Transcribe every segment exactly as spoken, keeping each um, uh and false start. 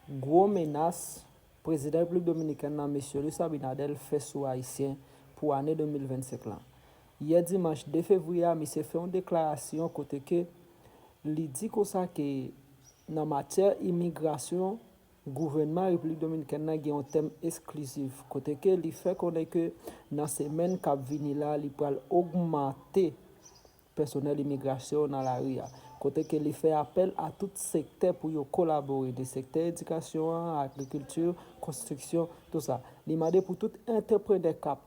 gwo menas prezidan Repiblik Dominikèn nan, mesye Luis Abinader, fè sou Ayisyen pou ane de mil vennsenk lan. Yè dimanch de fevriye a, misye fè yon deklarasyon kote ke li di konsa ke nan matyè imigrasyon, gouvènman Repiblik Dominikèn nan gen yon tèm esklizif, kote ke li fè konnen ke nan semèn k ap vini la, li pral ogmante pèsonèl imigrasyon nan lari a, kote ke li fè apèl a tout sektè pou yo kolabore, de sektè edikasyon an, agrikilti, konstriksyon, tou sa. Li mande pou tout antreprenè k ap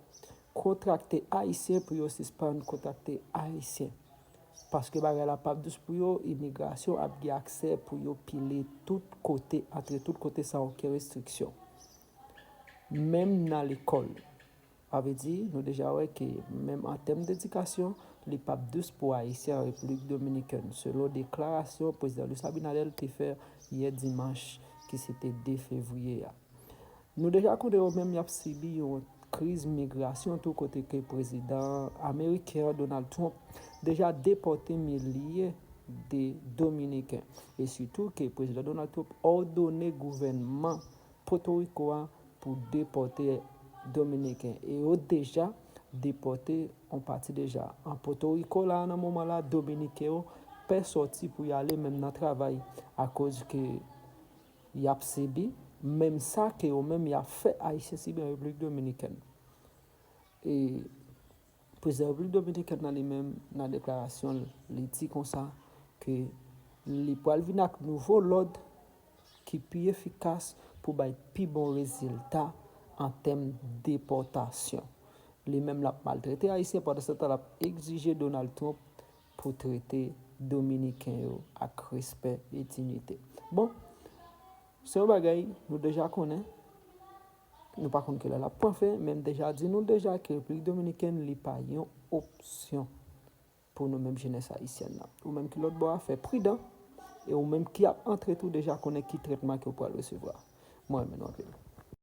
kontrakte Ayisyen pou yo sispann kontrakte Ayisyen. Paske bagay la p ap dous pou yo, imigrasyon ap gen aksè pou yo pile tout kote, antre tout kote san okenn restriksyon. Menm nan lekòl. Sa vle di, nou deja wè ke menm an tèm dedikasyon, li p ap dous pou Ayisyen an Repiblik Dominikèn, selon deklarasyon prezidan Luis Abinader te fè yè dimanch, ki se te de fevriye a. Nou deja konnen yo menm y ap sibi yon kriz migrasyon tou, kote ke prezidan ameriken an, Donald Trump, deja depòte milye de Dominiken. E sitou ke prezidan Donald Trump òdone gouvènman Potoriko a pou depòte Dominiken. E yo deja depòte yon pati deja. An Potoriko la, nan moman la, Dominiken yo pè sòti pou y ale menm nan travay, akoz ke y ap sibi menm sa ke yo menm y ap fè Ayisyen sibi an Repiblik Dominikèn. E prezidan Repiblik Dominikèn nan li menm, nan deklarasyon l, li di konsa ke li pral vin ak nouvo lòd ki pi efikas pou bay pi bon rezilta an tèm depòtasyon. Li menm l ap maltrete Ayisyen, pandan se tan l ap egzije Donald Trump pou trete Dominiken yo ak respè e diyite. Bon, se yon bagay nou deja konnen, nou pa konn kilè l ap pran fen, men m deja di nou deja ke Repiblik Dominikèn li pa yon opsyon pou nou menm jenès ayisyèn nan. Ou menm ki lòt bò a, fè pridan, e ou menm ki ap antre tou deja konnen ki trètman ke w pral resevwa. Mwen renmen nou anpil.